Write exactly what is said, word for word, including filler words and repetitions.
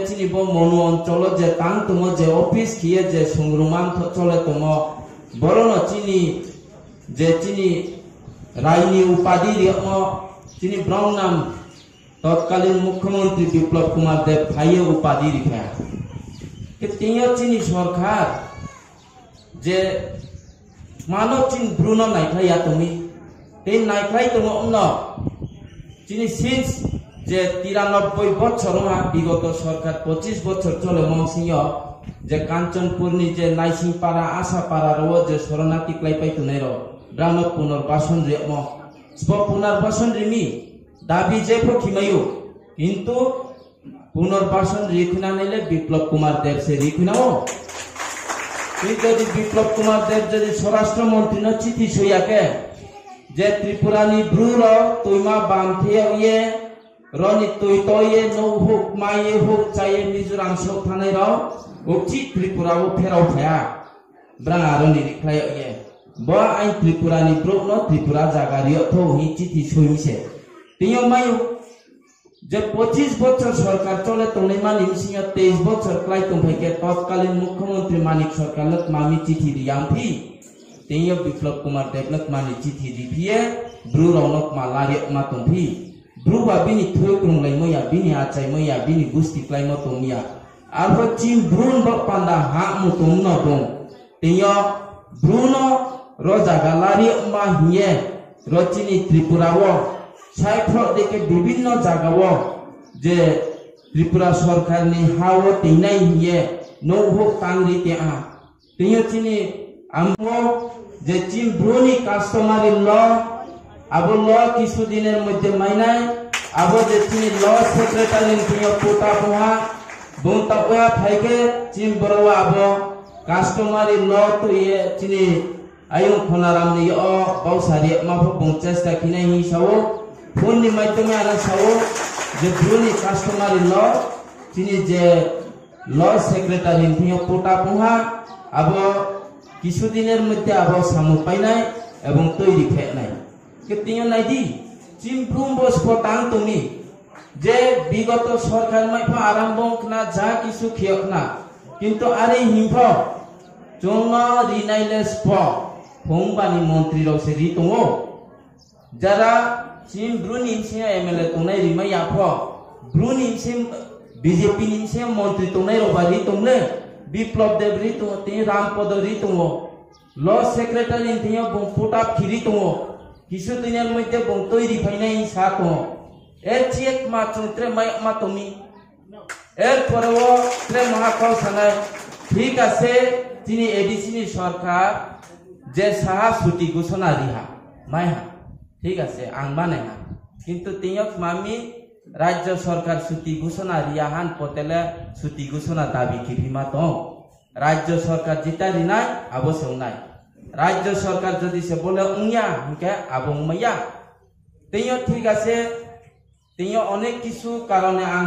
Chini bo Monu oncholo je tang tongo, je office khiye je sungrumang tho-, chole tongo, borono chini je chini raini upadi riyokno chini brong nam totkalin Mukhyamantri Biplab Kumar Deb phaiye upadi rikha. Khe tengyo chini sorkar je mano chini bruno naikhlai ya tongwi, tei naikhlai tongo wngno. Chini since je tiranobboi bochor wngha, bigoto sorkar pochis bochor chole mong singyo, je Kanchanpurni je Naisingpara, Asapara rogo je soronati klai pai tongnai rok, brano punarbason riyokmo. Sbo punarbason rimi, dabi jepho khimayo, kintu punarbason rikhwnani le Biplab Kumar Deb se rikhwnao. Tei jodi Biplab Kumar Deb jodi Swarashtra Montri no chithi soyakhe, je Tripura ni bru rok twima bam theyok ye, roni twi to ye, no huk mai ye, huk chai ye, Mizoram sok thanai rok, ukchi Tripura o pherao phaya. Brang aroni rikhlaio ye. Bo ain Tripura ni brok no Tripura jaga rio tho hi chithi soi se. Tio mayo. Je pochis bochor sorkar chole tongnai mani bisingo teis bochor klai tongphai khe totkalin Mukhyamantri Manik Sarkar no mami chithi riyang phi. Tio Biplab Kumar Deb no mani chithi riphiye bru rok no ma lari ma tongphi. Bru ba bini thoi krung lai moya, bini achai moya, bini gusti klai mo tongya. Arpho chini bru no bo panda ha mutung no bung. Tio bru no ro jaga lari ma hiye ro chini Tripura o. Sai phro deke bibinno jaga o je Tripura sorkar ni ha o tinai hiye no huk tangri te a. Tio chini amo je chini bru ni customary law, abo law kisu diner moddhe mainai, abo je chini law secretary ni tio pota puha, bung tapuha phaikhe chini boro abo customary law to ye chini ayung khonaram ni o bausa ri ma pho bung chesta khinai hi sao, phone ni maitom ana sao, je bru ni customary law, chini je Law secretary ni thingyo pota pungha abo kisudiner moddhe abo samung painai ebong toiri phenai. Khe twiyo naidi, chini brum bo spo tang tongni je bigoto sorkar maipha aram bong khna ja kisu khiyok khna, kintu are himpho chwngno rinai le spo phungbani montri rok se ri tongo. Jara chini bru ni bsing M L A tongnai rima yapho, bru ni bsing B J P ni bsing montri tongnai rok ba ri tongle, Biplab Deb ri tongo, tini Ram Podo ri tongo, law secretary ni thingyo bung put up khiri tongo, kisu tini moite bung toiri phainai sa tongo. E chiek ma chung tre mai ma tongni. Erpore o tre maha kau sanai, thik ase, chini A D C ni sorkar je saha suti gusona riha, maiha, thik ase, ang manaiha. Kintu tiyok mami rajyo sorkar suti gusona riya han potele suti gusona dabi kibima tong. Rajyo sorkar jita rinai abo se ungnai. Rajyo sorkar jodi se bole ungya hingke abo ungmaya. Tiyok thik ase, tiyok onek kisu karone ang